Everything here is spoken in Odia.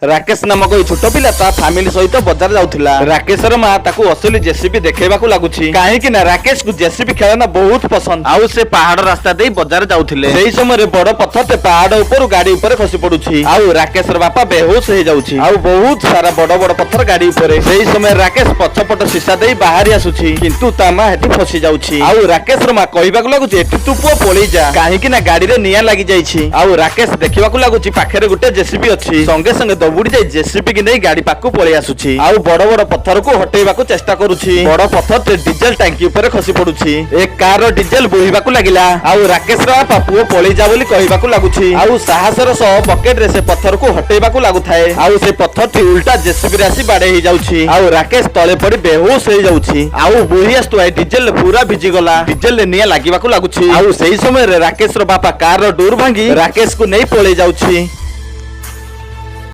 ରାକେଶ ନାମକ ଏଇ ଛୋଟ ପିଲା ତା ଫ୍ୟାମିଲି ସହିତ ବଜାର ଯାଉଥିଲା। ରାକେଶର ମା ତାକୁ ଅସଲି ଜେସିବି ଦେଖେଇବାକୁ ଲାଗୁଛି, କାହିଁକି ନା ରାକେଶକୁ ଜେସିବି ଖେଳନା ବହୁତ ପସନ୍ଦ। ଆଉ ସେ ପାହାଡ ରାସ୍ତା ଦେଇ ବଜାର ଯାଉଥିଲେ। ସେଇ ସମୟରେ ବଡ ପଥରଟେ ପାହାଡ ଉପରୁ ଗାଡି ଉପରେ ଖସି ପଡୁଛି ଆଉ ରାକେଶର ବାପା ବେହୋସ ହେଇଯାଉଛି। ଆଉ ବହୁତ ସାରା ବଡ ବଡ ପଥର ଗାଡି ଉପରେ। ସେଇ ସମୟରେ ରାକେଶ ପଛପଟ ସିସା ଦେଇ ବାହାରି ଆସୁଛି, କିନ୍ତୁ ତା ମା ହେଠି ଫସି ଯାଉଛି। ଆଉ ରାକେଶର ମା କହିବାକୁ ଲାଗୁଛି, ଏଠି ତୁ ପୁଅ ପଳେଇ ଯା, କାହିଁକି ନା ଗାଡିରେ ନିଆଁ ଲାଗି ଯାଇଛି। ଆଉ ରାକେଶ ଦେଖିବାକୁ ଲାଗୁଛି ପାଖରେ ଗୋଟେ ଜେସିବି ଅଛି। ସଙ୍ଗେ ସଙ୍ଗେ ଦୌଡ଼ି ଯାଇ ଜେସିବି କି ନେଇ ଗାଡି ପାଖକୁ ପଳେଇ ଆସୁଛି ଆଉ ବଡ ବଡ ପଥରକୁ ହଟେଇବାକୁ ଚେଷ୍ଟା କରୁଛି। ବଡ ପଥରଟେ ଡିଜେଲ ଟାଙ୍କି ଉପରେ ଖସି ପଡୁଛି। ଏ କାର ଡିଜେଲ ବୋହିବାକୁ ଲାଗିଲା। ଆଉ ରାକେଶର ବାପା ପୁଅ ପଳେଇ ଯା ବୋଲି କହିବାକୁ ଲାଗୁଛି ଆଉ ସାହସର ସହ ବକେଟ ରେ ସେ ପଥରକୁ ହଟେଇବାକୁ ଲାଗୁଥାଏ। ଆଉ ସେ ପଥରଟି ଉଲ୍ଟା ଜେସିବି ରେ ଆସି ବାଡେଇ ହେଇଯାଉଛି ଆଉ ରାକେଶ ତଳେ ପଡି ବେହୋସ ହେଇଯାଉଛି। ଆଉ ବୋହି ଆସୁଥିବା ଏ ଡିଜେଲ ପୁରା ଭିଜିଗଲା। ଡିଜେଲ ରେ ନିଆଁ ଲାଗିବାକୁ ଲାଗୁଛି। ଆଉ ସେଇ ସମୟରେ ରାକେଶର ବାପା କାର ଡୋର ଭାଙ୍ଗି ରାକେଶକୁ ନେଇ ପଳେଇ ଯାଉଛି।